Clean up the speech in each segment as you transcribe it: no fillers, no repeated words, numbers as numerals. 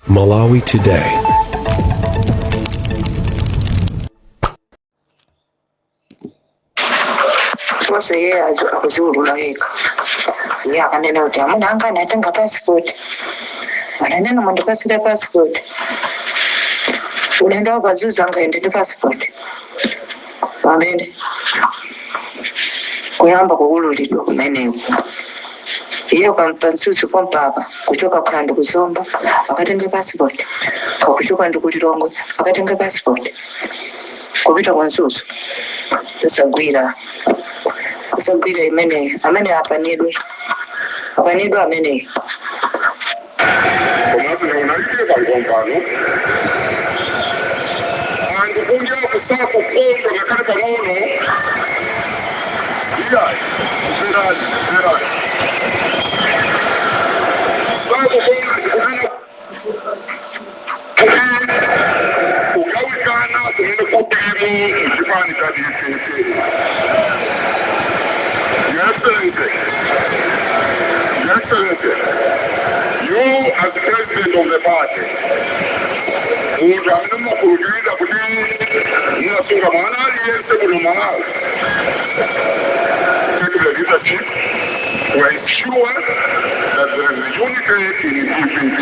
Malawi Today. Ndiponso iye akuziulula yekha. Iye akanena kuti amuna anga anatenga passport, ananena mundipasire passport, ulendo wa pa Mzuzu angayende ndi passport? Pamene kuyamba kuululidwa kumeneko, iye pa Mzuzu pompapa, kuchoka kaya ndi ku Zomba akatenge passport, kakuchoka ndi ku Lilongwe akatenge passport kupita ku Mzuzu, zisagwira, zisagwira imeneyi. Amene apanidwe, apanidwe ameneyi. Komanso ndaonalike pangompano anthu kunja kusakukondwa ngakhale pang'ono. Iyayi, mverani, mverani, sakukondwa ndikunena kuti kugawikana kumene kulimo mchipani cha DPP. Your Excellency, Your Excellency, you as the president of the party, munthu amene mumakhulupirira kuti mumasunga mwana aliyense kuno Malawi, take the leadership to ensure that there is unity in DPP.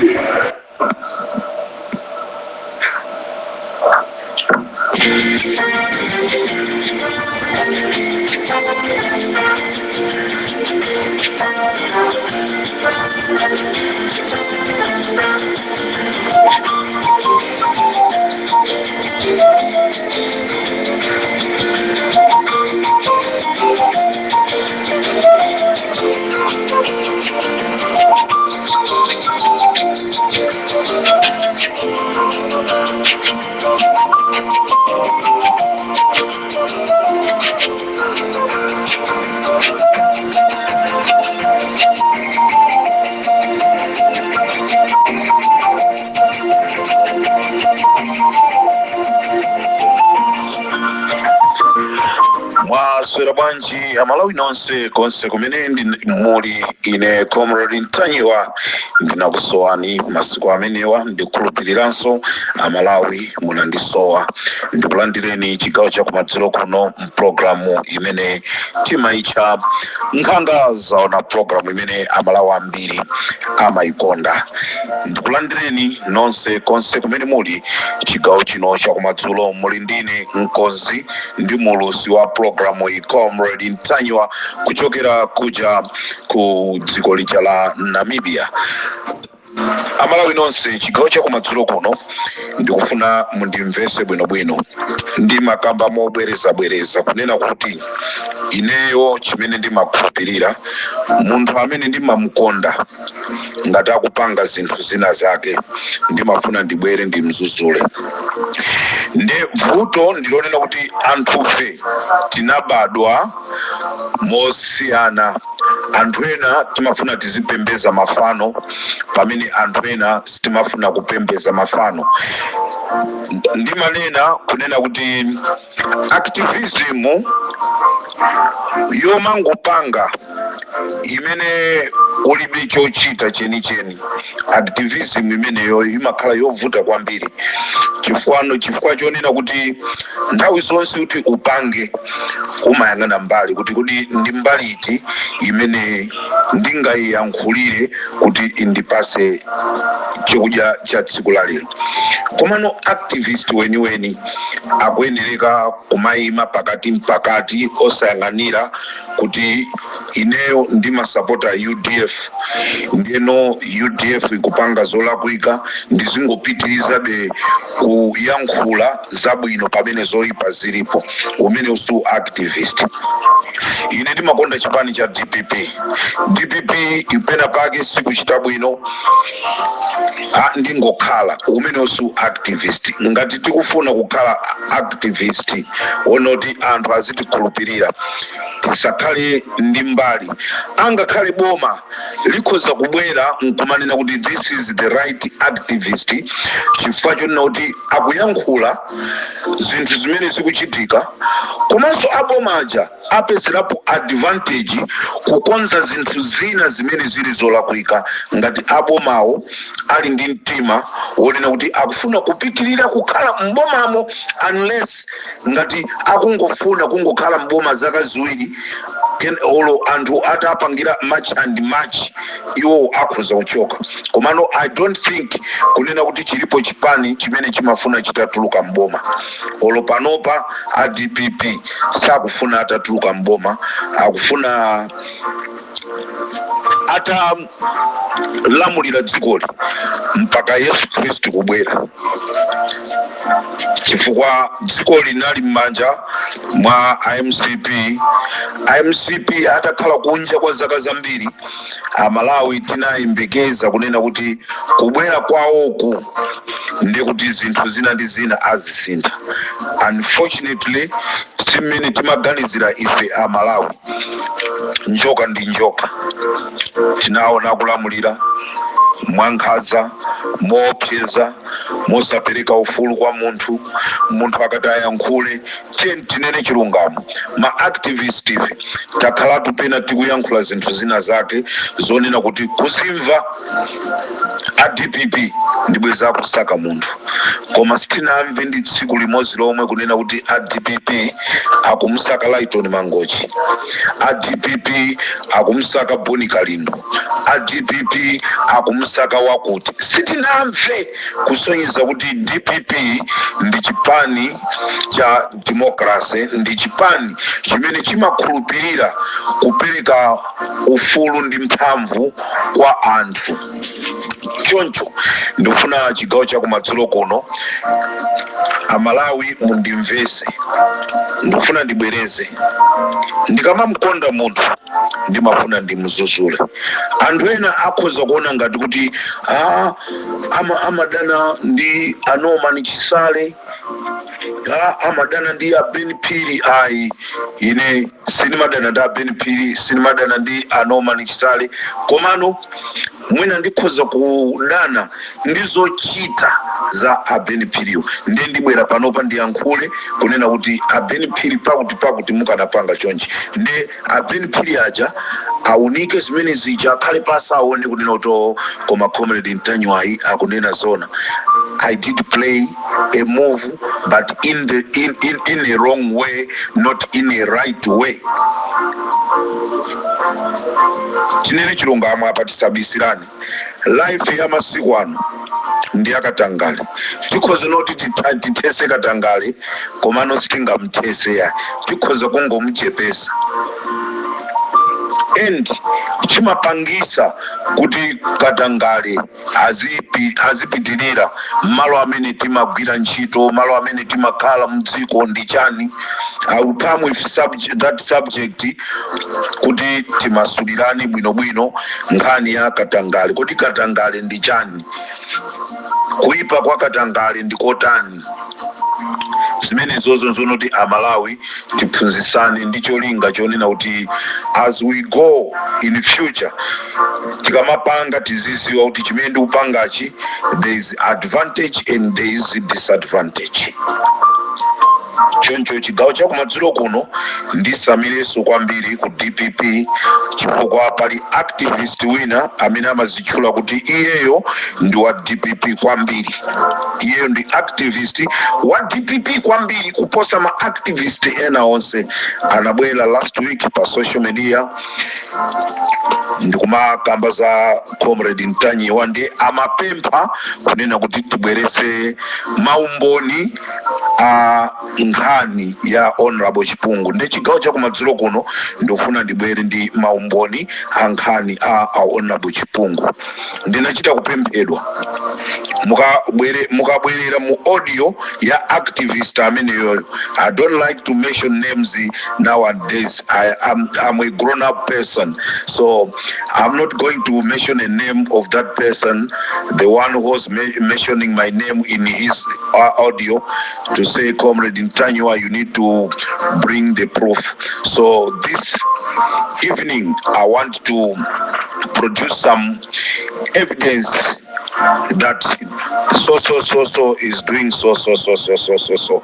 Mwaswera bwanji Amalawi nonse konse kumene muli? Ine Comrade Ntanyiwa ndinakusowani masiku amenewa, ndikukhulupiriranso Amalawi munandisowa. Ndikulandireni chigawo cha kumadzulo kuno mpulogalamu imene timaitcha Nkhanga Zaona, pulogalamu imene Amalawi ambiri amayikonda. Ndikulandireni nonse konse kumene muli chigawo chino cha kumadzulo. Muli ndine mkonzi ndi muulutsi wa pulogalamu iyi, Comrade Ntanyiwa, kuchokera kuja ku dziko lija la Namibia. Amalawi nonse, chigawo cha kumadzulo kuno ndikufuna mundimvese bwinobwino. Ndimakamba mobwerezabwereza kunena kuti ineyo chimene ndimakhulupirira, munthu amene ndimamukonda ngati akupanga zinthu zina zake, ndimafuna ndibwere ndimzuzule. Nde vuto ndilonena kuti anthufe tinabadwa mosiyana. Anthu ena timafuna tizipembeza mafano, pamene anthu ena sitimafuna kupembeza mafano. Ndimanena kunena kuti activism yomangopanga imene ulibe chochita chenicheni, activism imeneyo imakhala yovuta kwambiri, chifukwa chonena kuti nthawi zonse kuti upange umayang'ana mbali kuti ndi mbali iti imene ndingayiyankhulire kuti indipase chakudya cha tsiku la lero. Komano activist weniweni akuyenereka kumayima pakati mpakati, osayang'anira kuti ineyo ndimasapota UDF, ndiyeno UDF ikupanga zolakwika, ndizingopitirizabe kuyankhula zabwino pamene zoyipa zilipo. Umene si activist. Ine ndimakonda chipani cha DPP. DPP ipena pake sikuchita bwino, ndingokhala. Umene si activist. Ngati tikufuna kukhala activist wonoti anthu azitikhulupirira, tisakhale ndi mbali. Angakhale boma likhoza kubwera nkumanena kuti this is the right activist, chifukwa chonena kuti akuyankhula zinthu zimene zikuchitika, komanso aboma aja Apezerapo advantage kukonza zinthu zina zimene zili zolakwika, ngati abomawo ali ndi mtima wonena kuti akufuna kupitirira kukhala mbomamo, unless ngati akungofuna kungokhala mboma zaka 2, olo anthu atapangira march and march, iwo akhoza kuchoka. Komano I don't think kunena kuti chilipo chipani chimene chimafuna chitatuluka mboma. Olo panopa a DPP sakufuna atatuluka mboma, akufuna atalamulira dzikoli mpaka Yesu Khristu kubwera, chifukwa dziko linali m'manja mwa IMCP. IMCP atakhala kunja kwa zaka zambiri, Amalawi tinayembekeza kunena kuti kubwera kwawoku ndi kuti zinthu zina ndi zina azisintha. Unfortunately, simmene timaganizira ife Amalawi. Njoka ndi njoka. Tinaona kulamulira mwankhanza, moopseza, mosapereka ufulu kwa munthu. Munthu akati ayankhule, tiye tinene chilungamo, ma activist ife takhalatu pena tikuyankhula zinthu zina zake zonena kuti kuzimva a DPP ndibweza akusaka munthu, koma sitinamve ndi tsiku limodzi lomwe kunena kuti a DPP akumusaka Lighton Mangochi, a DPP akumusaka Boni Kalindo, a DPP akumusaka wakuti. Sitinamve, kusonyeza kuti DPP ndi chipani cha democracy, ndi chipani chimene chimakhulupirira kupereka ufulu ndi mphamvu kwa anthu. Choncho ndikufuna chigawo chakumadzulo kuno, Amalawi mundimvese, ndikufuna ndibwereze: ndikamamkonda munthu, ndimafuna ndimuzuzule. Anthu ena akhoza kuona ngati kuti amadana ndi a Norman Chisale, amadana ndi a Ben Phiri. Ayi, ine sindimadana ndi a Ben Phiri, sindimadana ndi a Norman Chisale, komano mwina ndikhoza kudana ndi zochita za a Ben Phiriyo. Ndiye ndibwera panopa ndiyankhule kunena kuti a Ben Phiri, pakuti pakuti mukanapanga chonchi. Ndiye a Ben Phiri aja aunike zimene zija, akhale pasi, aone kunena kuti, "Oh, koma Comrade Ntanyiwayi akunena zona. I did play a move, but in the in, in, in a wrong way, not in a right way." Tinene chilungamo apa, tisabisirane. Life ya masiku ano ndi yakatangale. Tikhoza noti tithese katangale, komano sitingamthese ya, tikhoza kungomuchepesa. And chimapangisa kuti katangale azipitirira malo amene timagwira ntchito, malo amene timakhala mdziko ndi chani? I will come with that subject kuti timasulirani bwinobwino nkhani ya katangale, kuti katangale ndi chani, kuipa kwa katangale ndi kotani. Zimenezozo nzonoti Amalawi tiphunzitsane ndi cholinga chonena kuti as we go in future, tikamapanga tiziziwa kuti chimene ndikupangachi, there is advantage and there is disadvantage. Choncho chigawo chakumadzulo kuno ndisamirenso kwambiri ku DPP, chifukwa pali activist wina amene amazitchula kuti iyeyo ndi wa DPP kwambiri. Iyeyo ndi activist wa DPP kwambiri kuposa ma activist ena onse. Anabwera last week pa social media ndikumakamba za Comrade Ntanyiwa, ndi amapempha kunena kuti tibwerese maumboni a nkhani ya Honorable Chipungu. Ndi chigawo chakumadzulo kuno ndikufuna ndibwere ndi maumboni a nkhani a Honorable Chipungu. Ndinachita kupemphedwa. Mukabwerera mu audio ya activist ameneyoyo, I don't like to mention names nowadays. I'm a grown up person, so I'm not going to mention a name of that person, the one who was mentioning my name in his audio to say, "Comrade Ntanyiwa, you need to bring the proof." So this evening I want to produce some evidence. that so so so so is doing so so so so so so so.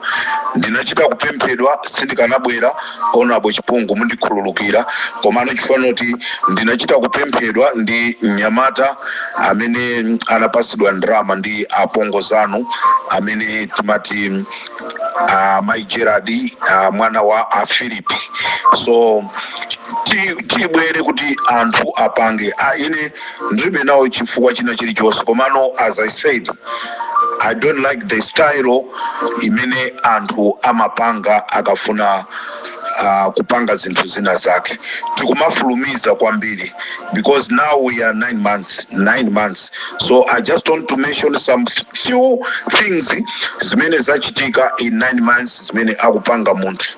Ndinachita kupemphedwa, sindikanabwera. Honorable Chipungu, mundikhululukira, komano chifukwa choti ndinachita kupemphedwa ndi mnyamata amene anapasidwa ndrama ndi apongozanu amene timati mai Gerard, mwana wa a Philip. So tibwere kuti anthu apange. Ine ndilibe nawo chifukwa china chilichonse, komano as I said, I don't like the style imene anthu amapanga akafuna kupanga zinthu zina zake. Tikumafulumiza kwambiri because now we are 9 months, 9 months. So I just want to mention some few things zimene zachitika in 9 months zimene akupanga munthu.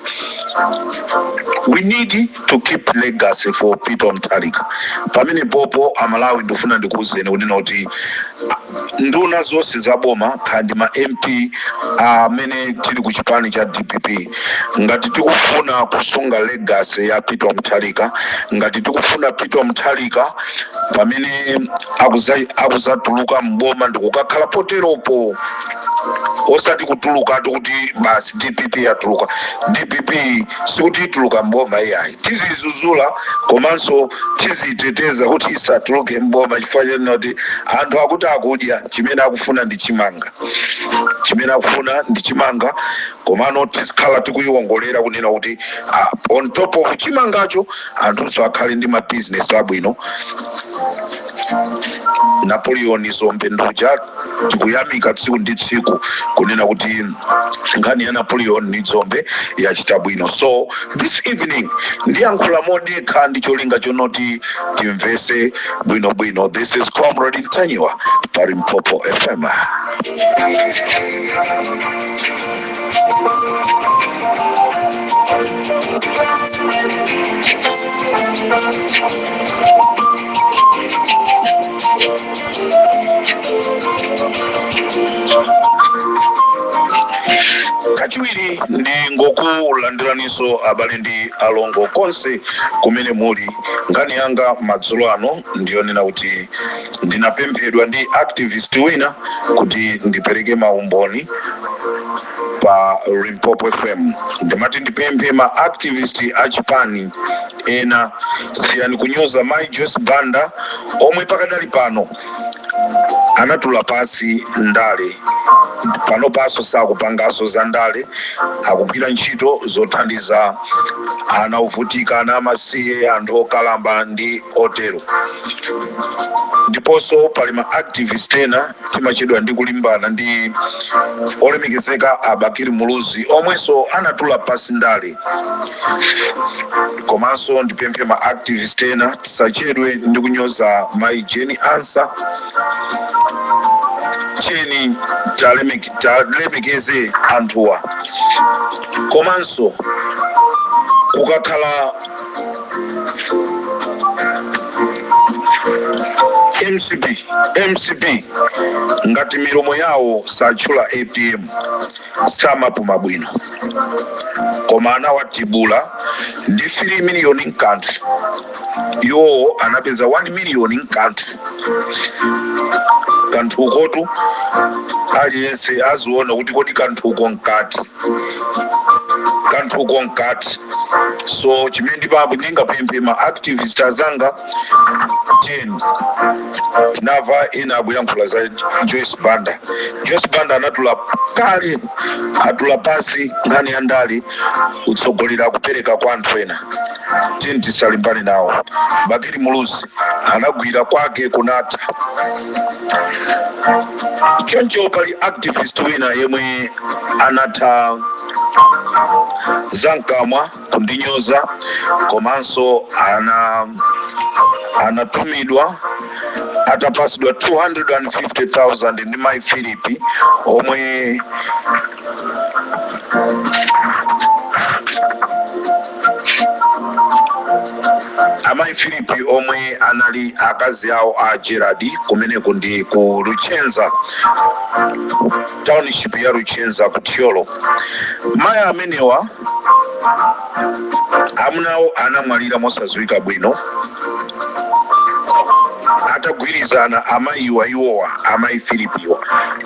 We need to keep legacy for Peter Mutharika. Pamene popo Amalawi, ndifuna ndikuwuzeni kunena kuti nduna zonse za boma kandi ma MP amene tili ku chipani cha DPP, ngati tikufuna kusunga legacy ya Peter Mutharika, ngati tikufuna Peter Mutharika pamene akuzatuluka mboma ndikukakhala poteropo, osati kutuluka kuti basi DPP yatuluka. DPP sikuti ituluka mboma iyayi. Tizizuzula komanso tiziteteza kuti isatuluke mboma, chifukwa choti anthu akuti akudya, chimene akufuna ndi chimanga, chimene akufuna ndi chimanga. Komano tizikhala tikuyiwongolera kunena kuti on top of chimangacho anthunso akhale ndi mabizinesi abwino. Napoleon Zombe Nduja, tikuyamika tsiku ndi tsiku kunena kuti nkhani ya Napoleon ni Zombe yachita bwino. So this evening ndiyankhula modekha ndi cholinga chonoti timvese bwinobwino. This is Comrade Ntanyiwa pa Limpopo FM. Kachiwiri ndi ngokulandiraninso abale ndi alongo konse kumene muli. Nkhani yanga madzulo ano ndiyonena kuti ndinapemphedwa ndi activist wina kuti ndipereke maumboni pa Limpopo FM. Ndimati ndipemphe ma activist achipani ena, siyani kunyoza mai Joyce Banda omwe pakadali pano anatula pasi ndale. Pano paso sakupangaso za ndale, akugwira ntchito zothandiza ana ovutika, ana amasiye, anthu okalamba ndi otero. Ndiponso pali ma activist ena timachedwa ndi kulimbana ndi olemekezeka Abakiri Muluzi omwenso anatula pasi ndale. Komanso ndipemphe ma activist ena, tisachedwe ndi kunyoza mai Jane Ansah. Cheni talemekeze anthuwa. Komanso kukakhala MCP, MCP ngati milomo yawo satchula APM samapuma bwino, koma anawatibula ndi 3 miliyoni mkanthu, iwowo anapeza 1 miliyoni mkanthu. Kanthukotu aliyense aziona kuti kodi kanthuko nkati, kanthuko nkati. So chimene ndipapo ndingapemphe ma activist azanga, 10 tinamva ena akuyankhula za Joyce Banda. Joyce Banda anatula kale, atula pansi nkhani ya ndale, utsogoleri akupereka kwa anthu ena. Tiyeni tisalimbane nawo. Bakili Muluzi anagwira kwake kunatha. Choncho pali activist wina yemwe anatha zamkamwa kundinyoza, komanso anatumidwa atapasidwa 250,000 ndi mai Philip omwe amayi Philip omwe anali akazi awo a Gerard kumeneko ndi ku Luchenza, township ya Luchenza ku Thyolo. Mayi amenewa amunawo anamwalira mosadziwika bwino. Atagwirizana amayiwa, iwowa amayi Filipiwa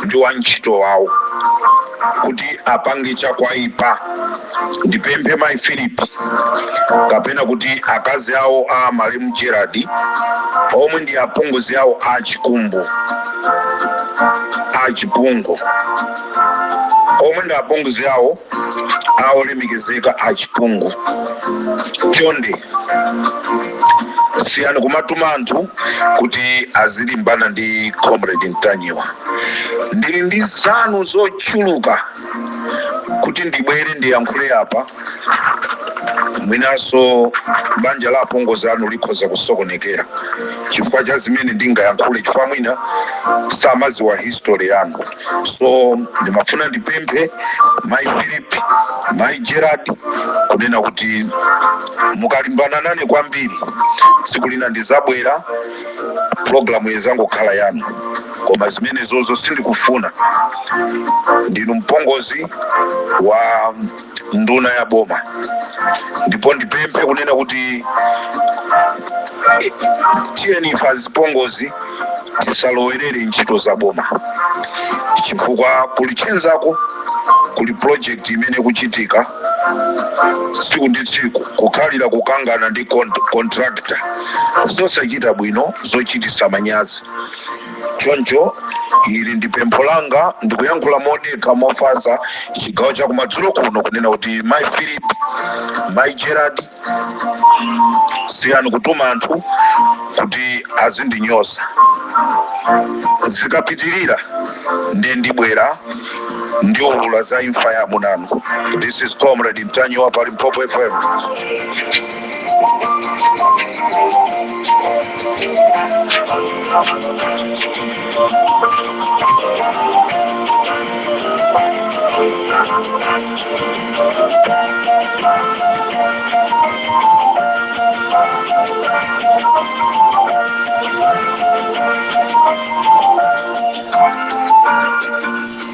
ndi wantchito wawo, kuti apange chakwaipa. Ndipemphe mayi Philip, kapena kuti akazi awo a malemu Gerard, omwe ndi apongozi awo a Chikumbu, a Chipungu, omwe ndi apongozi awo aolemekezeka a Chipungu, chonde siyani kumatuma anthu kuti azilimbana ndi Comrade Ntanyiwa. Ndili ndi zanu zochuluka kuti ndibwere ndiyankhule apa, mwinanso banja la apongozi anu likhoza kusokonekera chifukwa cha zimene ndingayankhule, chifukwa mwina samaziwa history yanu. So ndimafuna ndipemphe mayi Philip, mayi Gerard, kunena kuti mukalimbana nane kwambiri, tsiku lina ndizabwera, programu izangokhala yanu. Koma zimenezozo sindikufuna. Ndinu mpongozi wa nduna ya boma, ndipo ndipemphe kunena kuti tiyeni ife azipongozi tisalowerere ntchito za boma, chifukwa kuli Chenzako, kuli project imene kuchitika tsiku ndi tsiku, kukhalira kukangana ndi contractor, zosachita bwino, zochitisa manyazi. Choncho ili ndi pempho langa, ndikuyankhula modekha, mofatsa, chigawo cha kumadzulo kuno, kunena kuti mayi Philip, mayi Gerard, siyani kutuma anthu kuti azindinyoza. Zikapitirira ndiye ndibwera ndiulula za imfa ya amunanu. This is Comrade Ntanyiwa pa Limpopo FM.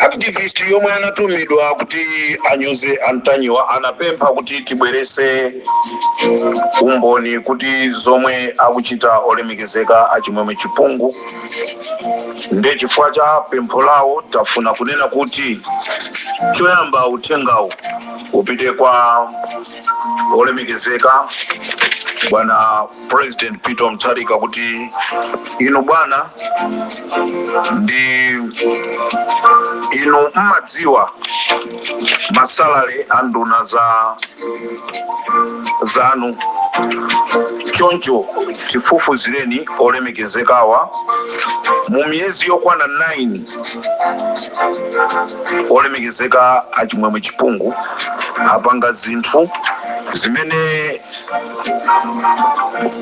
Activist yomwe anatumidwa kuti anyoze Antanyiwa anapempha kuti tibwerese umboni kuti zomwe akuchita olemekezeka Achimwemwe Chipungu. Nde chifukwa cha pempho lawo, tafuna kunena kuti choyamba uthengawu upite kwa olemekezeka bwana President Peter Mutharika, kuti inu bwana, ndi inu mmadziwa ma salary a nduna za zanu, choncho tifufuzireni olemekezekawa mu miyezi yokwana 9, olemekezeka Achimwemwe Chipungu apanga zinthu zimene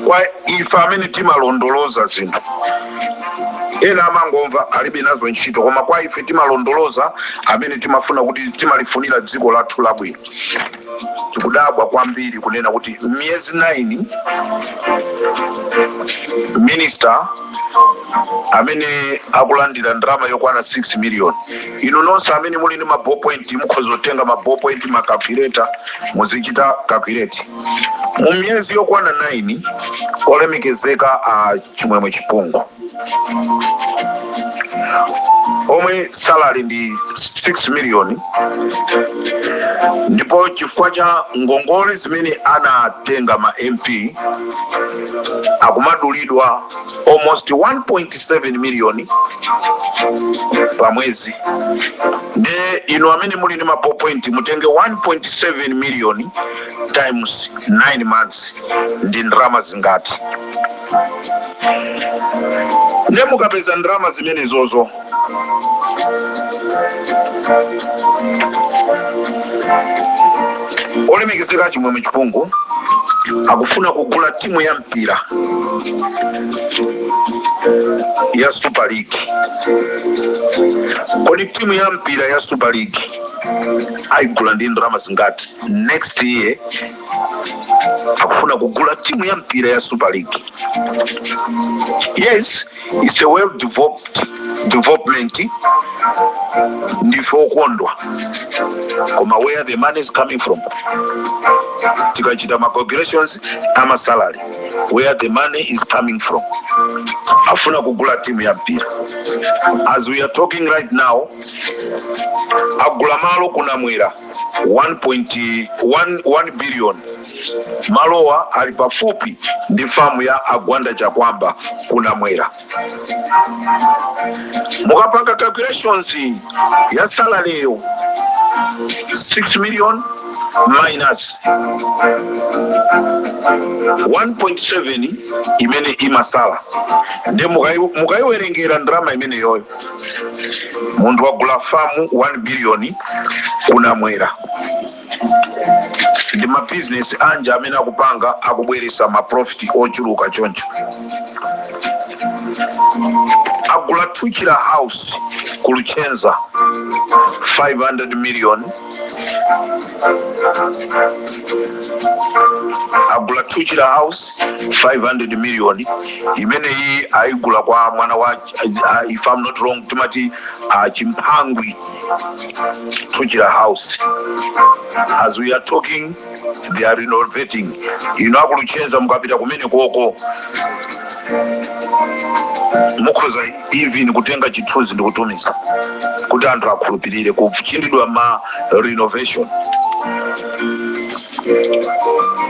kwa ife amene timalondoloza zinthu, ena amangomva, alibe nazo ntchito, koma kwa ife timalondoloza, amene timafuna kuti timalifunira dziko lathu labwino, tikudabwa kwambiri kunena kuti miyezi 9, minister amene akulandira ndalama yokwana 6 million. Inu nonse amene muli ndi ma ballpoint, mukhoza kutenga ma ballpoint, ma calculator, muzichita calculate. Mu miyezi yokwana 9, olemekezeka a Chimwemwe Chipungu, omwe salary ndi 6 million, ndipo chifukwa cha ngongole zimene anatenga ma MP, akumadulidwa almost 1.7 million pa mwezi. Nde inu amene muli ndi ma ballpoint, mutenge 1.7 million times 9 months, ndi ndalama zingati? Nde mukapeza ndalama zimenezozo, olemekezeka Chimwemwe Chipungu akufuna kugula timu ya mpira ya Super League. Kodi timu ya mpira ya Super League ayigula ndi ndalama zingati? Next year akufuna kugula timu ya mpira ya Super League. Yes, it's a well developed development, ndife okondwa, koma where the money is coming from, tikachita ma calculation calculations ama salary, where the money is coming from. Afuna kugula timu ya mpira. As we are talking right now, agula malo kunamwera 1.1 billion. Malowa ali pafupi ndi famu ya Agwanda Chakwamba kunamwera. Mukapanga calculations ya salary yo, 6 million minus 1.7 imene imasala, nde mukayiwerengera ndalama imene yoyo, munthu wagula famu 1 billion kunamwera. Ndi mabizinesi anja amene akupanga akubweresa maprofit ochuluka choncho? Agula Thuchila House ku Luchenza, 500 million. Agula Thuchila House 500 million imene iyi ayigula kwa mwana wa, if I'm not wrong, timati Chimphangwi. Thuchila House, as we are talking, they are renovating. Ino akuluchenza, mukapita kumene koko mukhoza even kutenga chithunzi ndi kutumiza kuti anthu akhulupirire kuchitidwa ma renovation.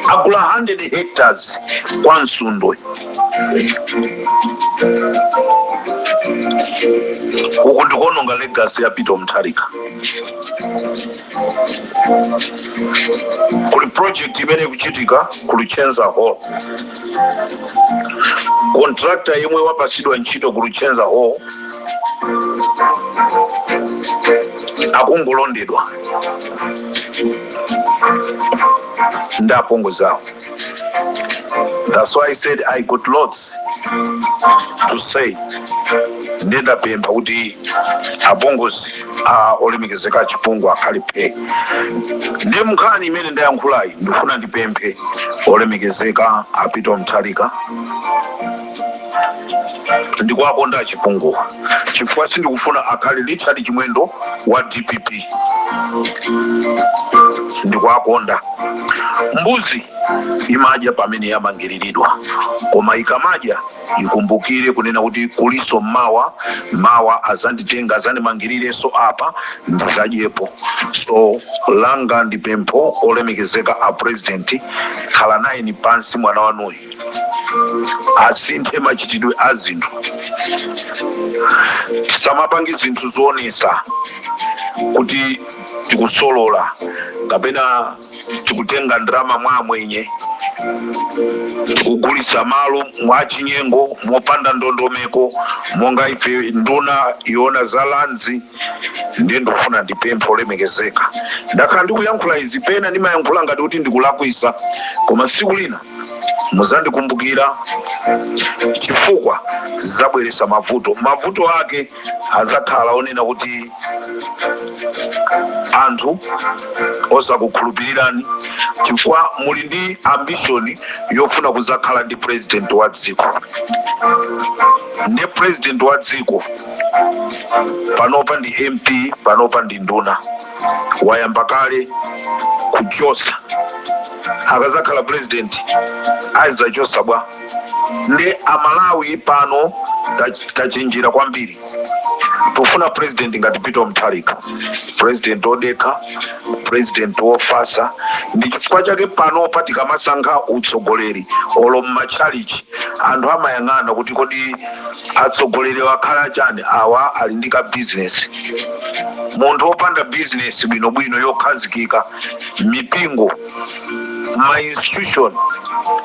Agula 100 hectares kwa Msundwe. Uku ndikuononga legacy ya Peter Mutharika. Kuli project imene ikuchitika ku Luchenza Hall. Contractor yemwe wapasidwa ntchito ku Luchenza Hall akungolondedwa ndi apongozi awo. That's why I said I got lots to say. Ndidapempha kuti apongozi a olemekezeka Chipungu akhale phe. Ndi nkhani imene ndayankhulayi, ndifuna ndipemphe olemekezeka a Peter Mutharika. Ndikuwakonda Achipunguwa chifukwa sindikufuna akhale Richard Chimwendo wa DPP. Ndikuwakonda. Mbuzi imadya pamene yamangiriridwa, koma ikamadya ikumbukire kunena kuti kuliso mawa, mawa azanditenga, azandimangirirenso apa ndizadyepo. So langa ndi pempho, olemekezeka a president, khala nayeni pansi mwana wanuyu asinthe machitidwe a zinthu. Tisamapange zinthu zoonesa kuti tikusolola kapena tikutenga ndalama mwa amwenye, tikugulisa malo mwachinyengo mopanda ndondomeko, monga ife nduna yoona za lands. Ndiye ndikufuna ndipemphe olemekezeka, ndakhala ndikuyankhula izi, pena ndimayankhula ngati kuti ndikulakwisa, koma tsiku lina muzandikumbukira chifukwa zabweresa mavuto. Mavuto ake azakhala onena kuti anthu osakukhulupirirani chifukwa muli ndi ambition yofuna kuzakhala ndi president wa dziko. Ndi president wa dziko panopa ndi MP, panopa ndi nduna, wayamba kale kuchosa. Akazakhala president azizachosa bwa? Ndi Amalawi pano tachenjera kwambiri. Tufuna president ngati Peter Mutharika, president odekha, president wofasa. Ndi chifukwa chake panopa tikamasankha utsogoleri, olo mmatchalichi, anthu amayang'ana kuti kodi atsogoleri wakhala chani, awa ali ndi ka business. Munthu wopanda business bwinobwino yokhazikika, mipingo, ma institution,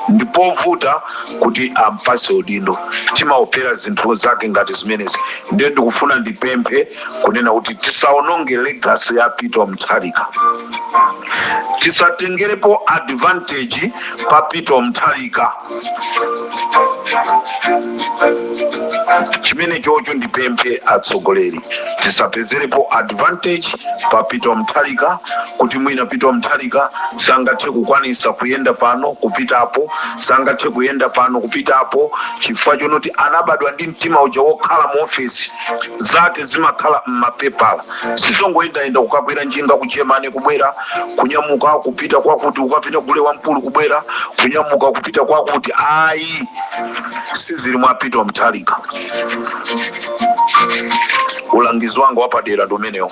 ndipovuta kuti ampase udindo. Timaopera zinthu zake ngati zimenezi. Ndiye ndikufuna ndipemphe kunena kuti tisaononge legacy ya Peter Mutharika, tisatengerepo advantage pa Peter Mutharika. Chimene chocho ndipemphe atsogoleri, tisapezerepo advantage pa Peter Mutharika, kuti mwina Peter Mutharika sangathe kukwanisa. Sakukwanisa kuyenda pano kupitapo, sangathe kuyenda pano kupitapo, chifukwa chonoti anabadwa ndi mtima uja wokhala mu ofesi zake, zimakhala mmapepala, sizongoyendayenda kukakwera njinga ku Germany, kubwera, kunyamuka kupita kwakuti, kukapita kule wamkulu, kubwera, kunyamuka kupita kwakuti. Ayi, sizili mwa Peter Mutharika. Ulangizi wanga wapadera ndi umenewo.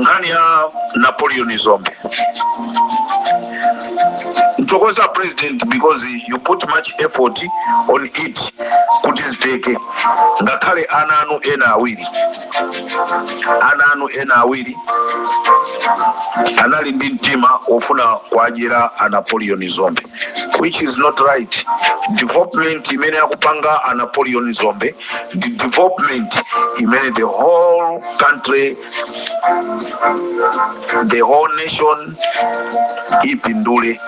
Nkhani ya Napoleon Zombe, nthokoza president because you put much effort on it kuti zitheke, ngakhale ana anu ena awiri, ana anu ena awiri anali ndi mtima wofuna kuadyera a Napoleon Zombe, which is not right. Development imene akupanga a Napoleon Zombe ndi development imene the whole country, the whole nation ipindule.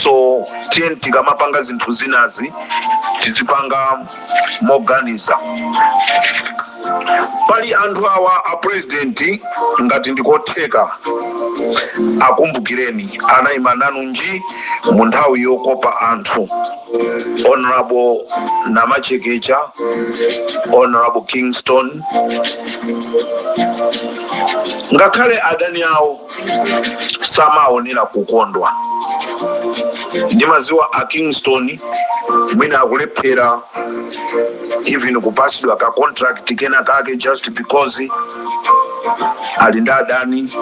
So tiye tikamapanga zinthu zinazi tizipanga moganiza. Pali anthu awa a president, ngati ndikotheka akumbukireni, anayima nanu nji mu nthawi yokopa anthu: Honorable Namachekecha, Honorable Kingston. Ngakhale adani awo samaonera kukondwa. Ndimaziwa a Kingston mwina akulephera even kupasidwa ka contract kena kake just because ali ndi adani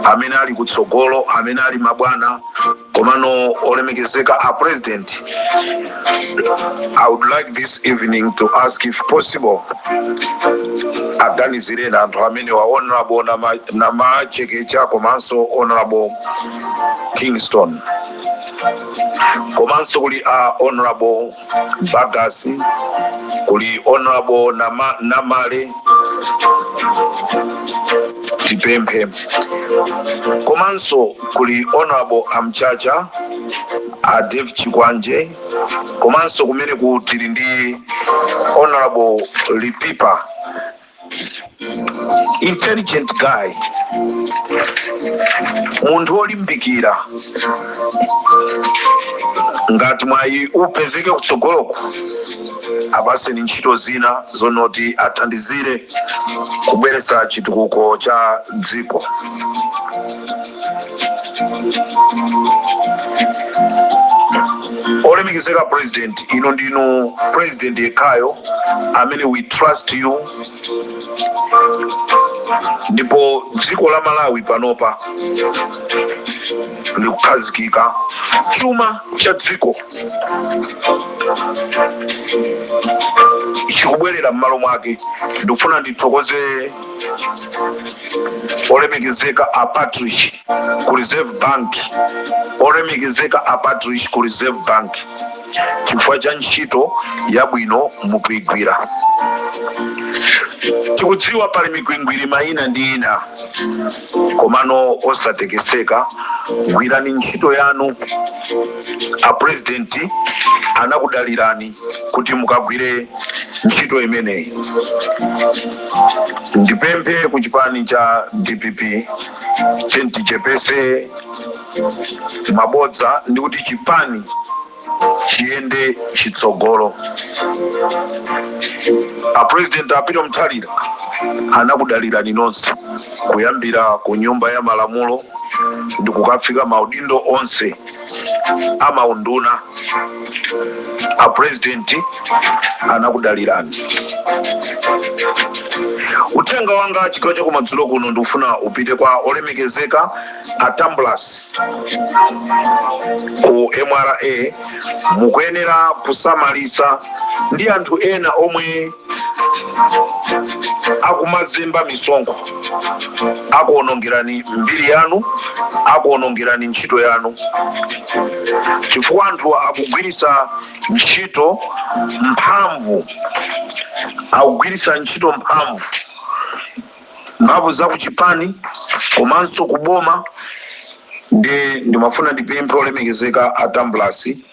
amene ali kutsogolo, amene ali mabwana. Komano olemekezeka a president, I would like this evening to ask, if possible, aganizireni anthu amene wa Honorable Namachekecha komanso Honorable Kingston, komanso kuli a Honorable Bagasi, kuli Honorable Namale, tipemphe, komanso kuli Honorable Amchacha, a Dave Chikwanje, komanso kumene tili ndi Honorable Lipipa, intelligent guy, munthu wolimbikira. Ngati mwayi upezeke kutsogoloko, apaseni ntchito zina zonoti athandizire kubweretsa chitukuko cha dziko. Olemekezeka president, inu ndinu president yekhayo amene we trust you, ndipo dziko la Malawi panopa likukhazikika, chuma cha dziko chikubwerera m'malo mwake. Ndikufuna ndithokoze olemekezeka a Patrish ku Reserve Bank, olemekezeka a Patrish ku Reserve Bank, chifukwa cha ntchito yabwino mukuigwira. Tikudziwa pali mikwingwirima ina ndi ina, komano osatekeseka, gwirani ntchito yanu. A president anakudalirani kuti mukagwire ntchito imeneyi. Ndipemphe ku chipani cha DPP, tichepese mabodza ndi kuti chipani chiyende chitsogolo. A president a Peter Mutharika anakudalirani nonse kuyambira ku Nyumba ya Malamulo ndi kukafika maudindo onse amaunduna. A president anakudalirani. Uthenga wanga chigawo chakumadzulo kuno ndikufuna upite kwa olemekezeka a Tambulasi ku MRA. Mukuyenera kusamalitsa ndi anthu ena omwe akumazemba misonkho, akuonongerani mbiri yanu, akuonongerani ntchito yanu, chifukwa anthu akugwiritsa ntchito mphamvu, akugwiritsa ntchito mphamvu, mphamvu za kuchipani komanso kuboma. Ndi ndimafuna ndipemphe olemekezeka a Tambulasi,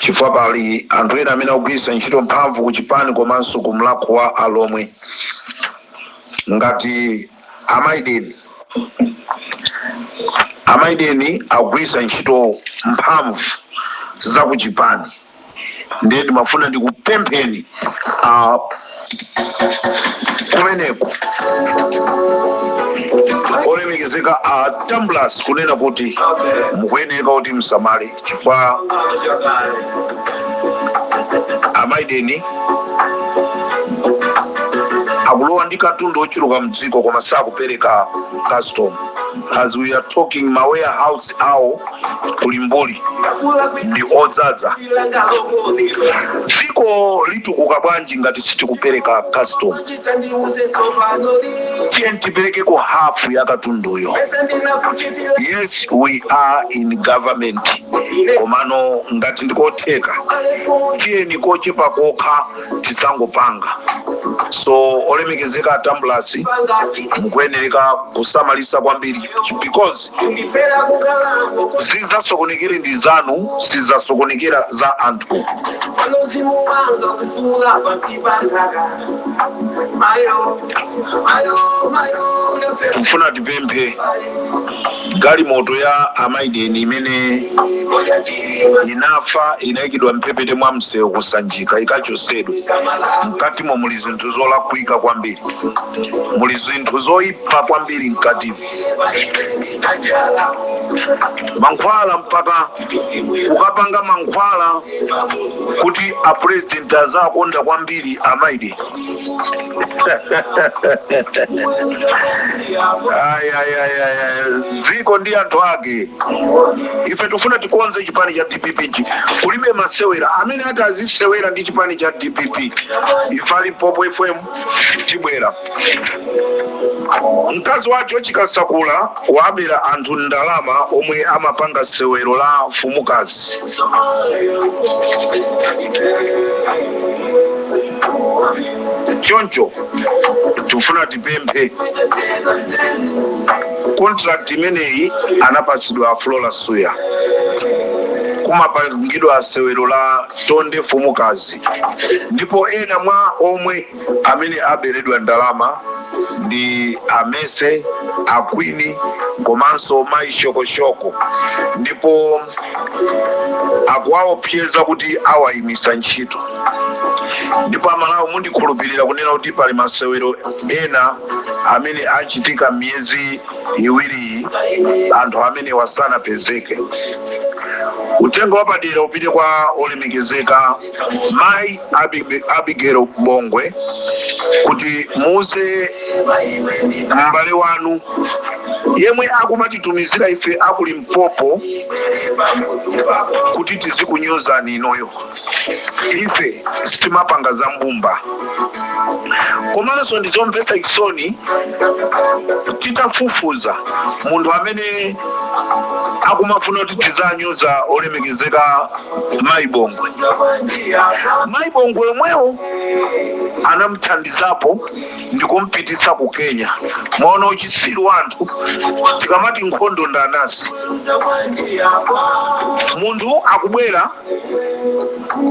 chifukwa pali anthu ena amene akugwiritsa ntchito mphamvu kuchipani komanso ku Mlakho wa Alomwe. Ngati amaideni, amaideni agwiritsa ntchito mphamvu za kuchipani, ndiye ndimafuna ndikupempheni kumeneko olemekezeka a Tambulasi kunena kuti mukuyeneka kuti msamale, chifukwa amaideni akulowa ndi katundu ochuluka mdziko koma sakupereka custom. As we are talking, ma warehouse awo kulimbuli ndi odzadza. Dziko litukuka bwanji ngati sitikupereka custom? Tiye tiperekeko hafu ya katunduyo. Yes, we are in government, komano ngati ndikotheka, tiyeni kochepa kokha tisangopanga. So olemekezeka atambulasi, mukuyenereka kusamalisa kwambiri because zizasokonekere ndi zanu, zizasokonekera za anthu. Mzimu wanga kufuula pansi pa nthaka, mayo mayo mayo. Tikufuna tipemphe galimoto ya amaideni imene inafa, inayikidwa mphepete mwa msewu kusanjika, ikachosedwe. Mkatimo muli zinthu zolakwika kwambiri, muli zinthu zoyipa kwambiri mkatimo, mankhwala, mpaka kukapanga mankhwala kuti a president azakonda kwambiri amaideni. Ay, ay, ay, ay, ay. Dziko ndi anthu ake. Ife tifuna tikonze chipani cha DPP chi. Kulibe masewera amene ati azisewera ndi chipani cha DPP. Ife a Limpopo FM tibwera. Mkazi wa George Kasakula wabera anthu ndalama omwe amapanga sewero la mfumukazi. Choncho tifuna tipemphe, contract imeneyi anapasidwa a Flora Suya, kumapangidwa sewero la Tonde Mfumukazi, ndipo ena mwa omwe amene aberedwa ndalama ndi amese akwini komanso mayi Shokoshoko, ndipo akuwaopseza kuti awayimisa ntchito. Ndipo Amalawi, mundikhulupirira kunena kuti pali masewero ena amene achitika miyezi iwiriyi, anthu amene wasanapezeke. Uthenga wapadera upite kwa olemekezeka mayi Abigail Bongwe kuti muuze m'bale wanu yemwe akumatitumizira ife aku Limpopo kuti tizikunyozani inoyo. Ife sitimapanga za mbumba. Komanso ndizomvetsa chisoni titafufuza munthu amene akumafuna kuti tizanyoza olemekezeka mayi Bongwe, mayi Bongwe omwewo anamuthandizapo ndikumpitisa ku Kenya. Mwaona uchisiru wa anthu? Tikamati nkhondo ndi anasi, munthu akubwera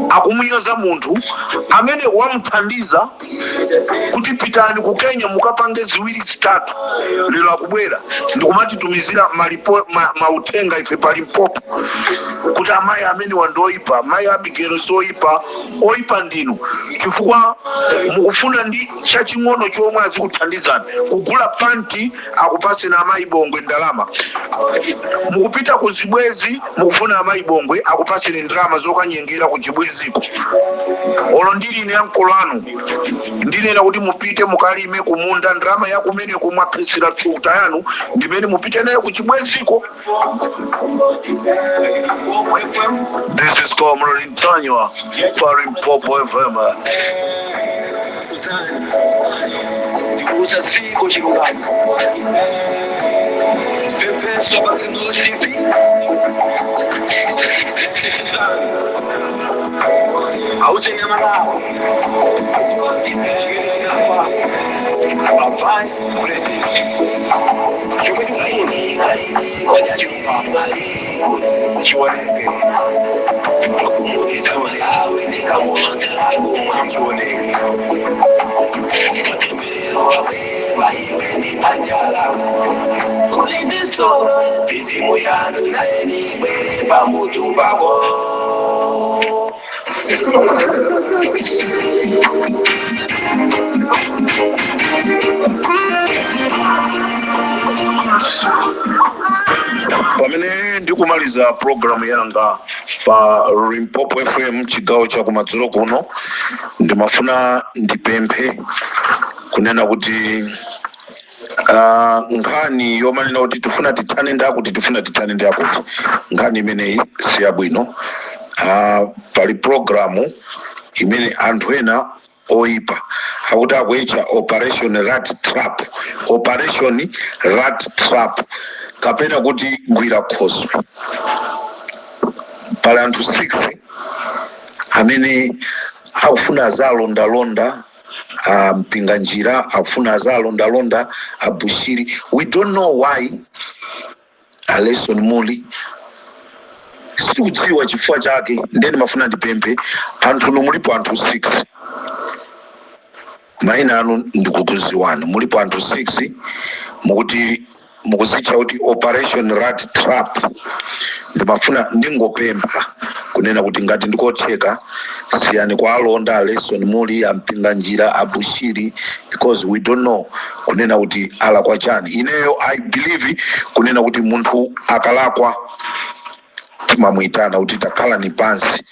akumunyoza munthu amene wamuthandiza kuti pitani ku Kenya mukapange ziwiri zitatu. Lero akubwera ndikumatitumizira mauthenga ife pa Limpopo kuti amayi amene wandoyipa, mayi Abigail soyipa, oyipa ndinu, chifukwa mukufuna ndi chaching'ono chomwe azikuthandizani kugula panti, akupaseni amayi Bongwe ndalama. Mukupita ku zibwezi, mukufuna amayi Bongwe akupaseni ndalama zokanyengera ku chibweziko. Olo ndili ine ankolo anu, ndinena kuti mupite mukalime kumunda, ndalama yakumeneko mwaphesera thukuta yanu ndimene mupite nayo ku chibweziko. This is Comrade Ntanyiwa pa Limpopo FM. Ndikuuza dziko chilungamo, pempheso pazinosipi. Auzeni Amalawi chimene chinapa a vice president, chomwe tikufuna chilungamo chioneke, chioneke. Iwe ndi panjala ulindiso mizimu yanu naye nibwere pamutu pako. Pamene ndikumaliza programu yanga pa Limpopo FM chigawo cha kumadzulo kuno, ndimafuna ndipemphe kunena kuti nkhani yomanena kuti tifuna tithane ndi akuti, tifuna tithane ndi akuti, nkhani imeneyi siyabwino. Pali programu imene anthu ena oipa akuti akuitcha Operation Rat Trap, Operation Rat Trap, kapena kuti gwira khoswe. Pali anthu 6 amene akufuna azalondalonda a Mpinganjira, akufuna azalondalonda a Bushiri. We don't know why. A Lesson Muli, sitikudziwa chifukwa chake. Ndiye ndimafuna ndipemphe anthu nu, mulipo anthu 6, mayina anu ndikukuziwani. Mulipo anthu 6 mukuti mukuzitcha kuti Operation Rat Trap. Ndimafuna ndingopempha kunena kuti ngati ndikotheka, siyani kwa alonda a Lesson Muli, a Mpinganjira, a Bushiri, because we don't know kunena kuti alakwa chani. Ineyo I believe kunena kuti munthu akalakwa timamuyitana kuti takhala ni pansi,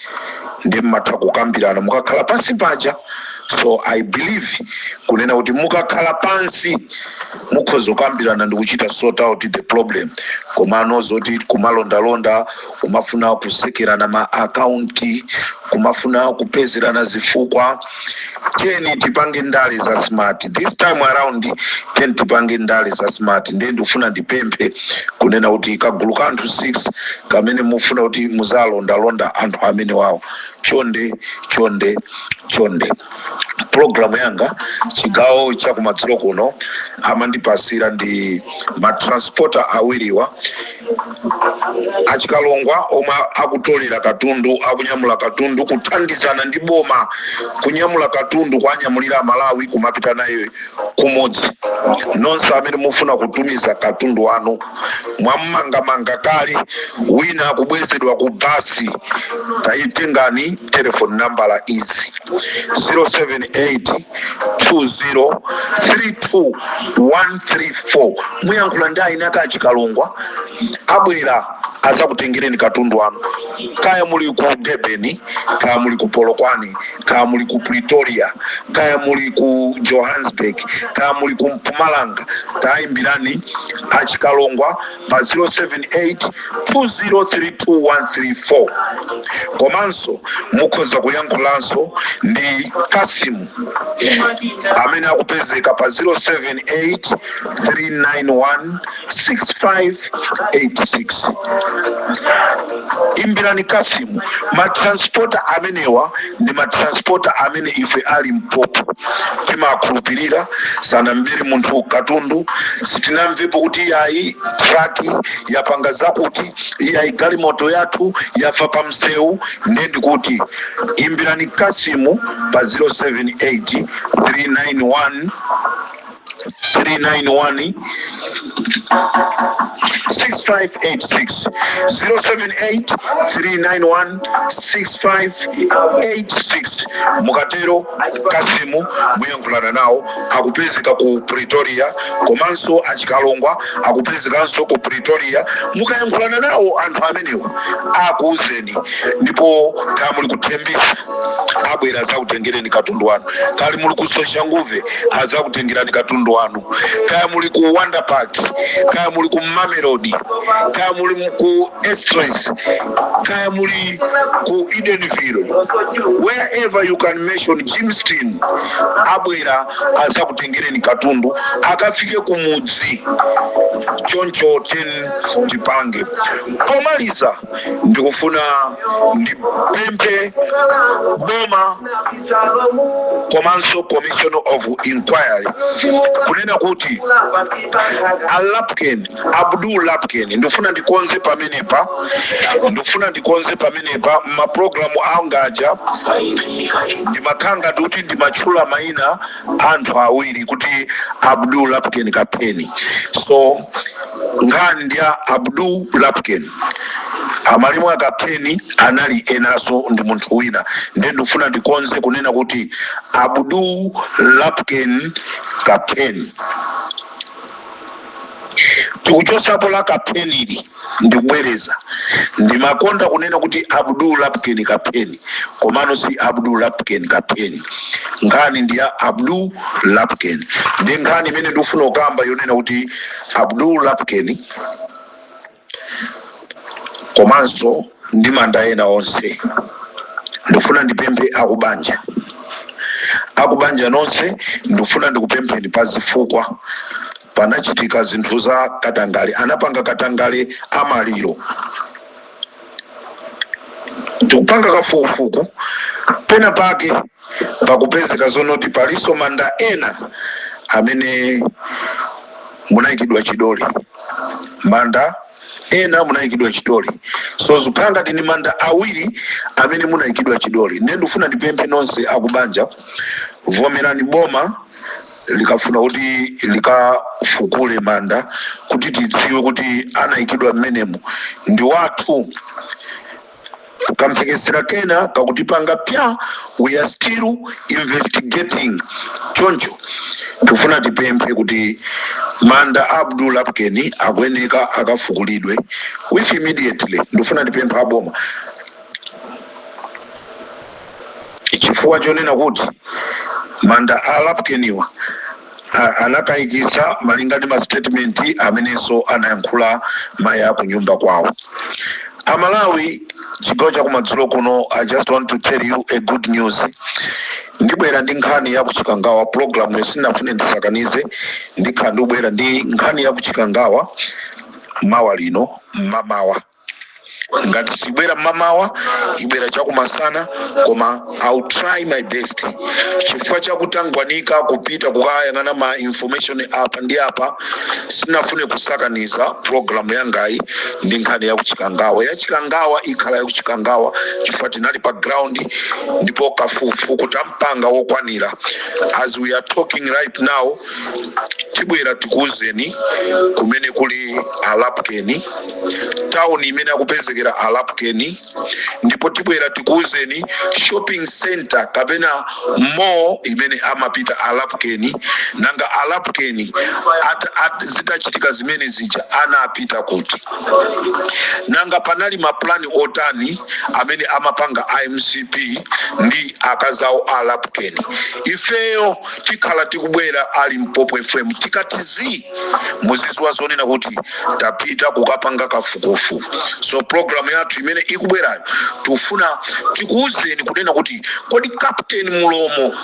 ndi mmatha kukambirana mukakhala pansi paja. So I believe kunena kuti mukakhala pansi mukhoza kukambirana ndi kuchita sort out the problem. Komano zoti kumalondalonda, kumafuna kusekerana ma akaunti, kumafuna kupezerana zifukwa, tiyeni tipange ndale za smart this time around. Tiyeni tipange ndale za smart. Ndiye ndikufuna ndipemphe kunena kuti kagulu ka anthu 6 kamene mufuna kuti muzalondalonda anthu amene wawo, chonde, chonde, chonde. Programu yanga chigawo chakumadzulo kuno amandipasira ndi matransporter awiriwa achikalongwa omwe akutolera katundu, akunyamula katundu, kuthandizana ndi boma kunyamula katundu, kuanyamulira Malawi kumapita naye kumudzi. Nonse amene mufuna kutumiza katundu wanu, mwammangamanga kale, wina akubwezedwa ku basi, tayitengani telefoni nambala izi: 078 20 32 134. Muyankhula ndi aine ake achikalongwa, abwera azakutengereni katundu wanu, kaya muli ku Durban, kaya muli ku Polokwane, kaya muli ku Pretoria, kaya muli ku Johannesburg, kaya muli ku Mpumalanga. Tayimbirani achikalongwa pa 078 2032134. Komanso mukhoza kuyankhulanso ndi Kasimu amene akupezeka pa 078 391 6586. Imbirani Kasimu. Matransporter amenewa ndi matransporter amene ife ali Mpopo timakhulupirira. Sanambere munthu katundu, sitinamvepo kuti iyayi truck yapanga zakuti, iyayi galimoto yathu yafa pa msewu. Ndiye ndikuti imbirani Kasimu pa 078 391 391 6586, 078 391 6586. Mukatero Kasimu muyankhulana nawo, akupezeka ku Pretoria, komanso achikalongwa akupezekanso ku Pretoria. Mukayankhulana nawo anthu amenewo akuuzeni. Ndipo kaya muli kuThembisa, abwera azakutengereni katundu wanu. Kali muli ku Soshanguve, azakutengerani katundu wanu. Kaya muli ku Wonder Park, kaya muli ku Mamelodi, kaya muli ku Estrels, kaya muli ku Edenville, wherever you can mention, Germiston, abwera azakutengereni katundu akafike kumudzi. Choncho teni tipange. Pomaliza ndikufuna ndipemphe boma. Boma komanso Commission of Inquiry kunena kuti a Lapken, Abdul Lapken, ndifuna ndikonze pamenepa, ndifuna ndikonze pamenepa. Mapulogalamu angaja ndimakhala ngati kuti ndimatchula mayina anthu awiri kuti Abdul Lapken Kapheni. So nkhani ndi ya Abdul Lapken. Amalemu a Kapheni anali enanso, ndi munthu wina. Ndiye ndifuna ndikonze kunena kuti Abdul Lapken Kapheni, tikuchosapo la Kaphenili. Ndikubwereza, ndimakonda kunena kuti Abdul Lapken Kapheni, komano si Abdul Lapken Kapheni. Nkhani ndi ya Abdul Lapken. Ndi nkhani imene ndikufuna kukamba yonena kuti Abdul Lapken komanso ndi manda ena onse. Ndifuna ndipemphe akubanja, akubanja nonse, ndifuna ndikupempheni pa zifukwa panachitika zinthu za katangale, anapanga katangale amaliro. Tikupanga kafukufuku, pena pake pakupezeka zonoti palinso manda ena amene munayikidwa chidole, manda ena munayikidwa chidole. So zikukhala ngati ndi manda awiri amene munayikidwa chidole. Ndiye ndikufuna ndipemphe nonse akubanja, vomerani boma likafuna kuti likafukule manda kuti tidziwe kuti anayikidwa mmenemu ndi wathu. Kamphekesera kena kakutipanga pya, we are still investigating. Choncho tifuna tipemphe kuti manda Abdul Lapken akuyeneka akafukulidwe with immediately. Ndifuna ndipemphe aboma chifukwa chonena kuti manda a Lapkeniwa anakayikisa malinga ndi ma statement amenenso anayankhula mayi akunyumba kwawo. Amalawi, chigawo chakumadzulo kuno, I just want to tell you a good news. Ndibwera ndi nkhani ya kuchikangawa. Program sinafune ndisakanize, ndikhala ndikubwera ndi nkhani ya kuchikangawa mawa lino mmamawa. Ngati sibwera mmamawa, ibwera chakumasana, koma I'll try my best. Chifukwa chakutangwanika kupita kukayang'ana ma information apa ndi apa, sinafune kusakaniza program yangayi ndi nkhani ya kuchikangawa. Ya Chikangawa ikhala ya kuchikangawa chifukwa tinali pa ground ndipo kafukufuku tampanga wokwanira. As we are talking right now, tibwera tikuwuzeni kumene kuli Alapkeni, town imene akupezekera Alapkeni, ndipo tibwera tikuwuzeni shopping center kapena mall imene amapita Alapkeni. Nanga Alapkeni zitachitika zimene zija anapita kuti? Nanga panali maplani otani amene amapanga iMCP ndi akazawo Alapkeni? Ifeyo tikhala tikubwera ali Mpopo FM. Tikati zi muziziwa zonena kuti tapita kukapanga kafukufuku. So program yathu imene ikubwerayo, tikufuna tikuwuzeni kunena kuti kodi Captain Mulomo.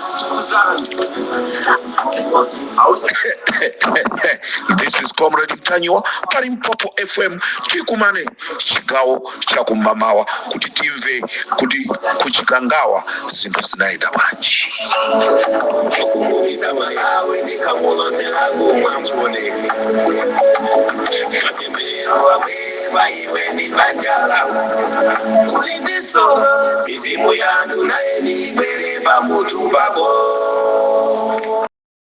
This is Comrade Ntanyiwa pali Mpopo FM. Tikumane chigawo chakumamawa kuti timve kuti kuchikangawa zinthu zinayenda bwanji. Malawi ndikamulonzera kumwa mchoneni matembero wabwere paiwe ndi banja lako kuli ndiso mizimu yanthu naye nibwere pamutu pako.